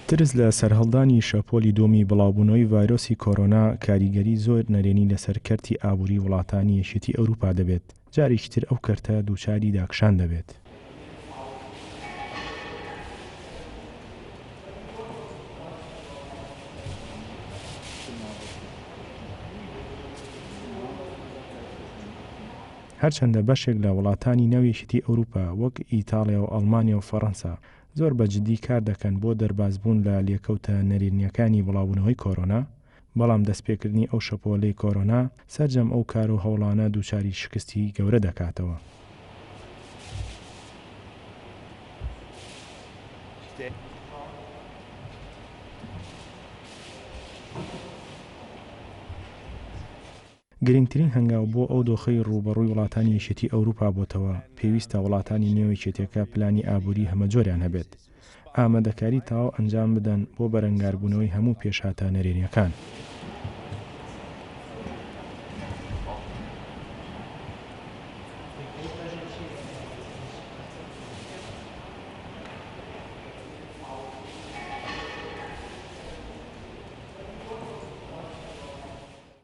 ترس لە سەرهەڵدانی شەپۆلی دووەمی بڵاوبوونەوەی ڤایرۆسی کۆرۆنا کاریگەری زۆر نەرێنی لەسەر کەرتی ئابووری وڵاتانی یەکێتی ئەوروپا دەبێت، جارێکی تر ئەو کەرتە دووچاری داکشان دەبێت. هەرچەندە بەشێک لە وڵاتانی ناو یەکێتی ئەوروپا وەک ئیتاڵیا و ئەڵمانیا و فەڕەنسا زۆر بە جدی کار دەکەن بۆ دەربازبوون لە لێکەوتە نەرێنییەکانی بڵاوبوونەوەی کۆرۆنا، بەڵام دەستپێکردنی ئەو شەپۆلەی کۆرۆنا سەرجەم ئەو کار و هەوڵانە دووچاری شکستی گەورە دەکاتەوە. گرنگترین هەنگاو بۆ ئەو دۆخەی ڕووبەڕووی وڵاتانی یەکێتی ئەوروپا بۆتەوە، پێویستە وڵاتانی نێو یەکێتیەکە پلانی ئابووری هەمەجۆریان هەبێت، ئامادەکاری تەواو ئەنجام بدەن بۆ بەرەنگاربوونەوەی هەموو پێشهاتە نەرێنیەکان.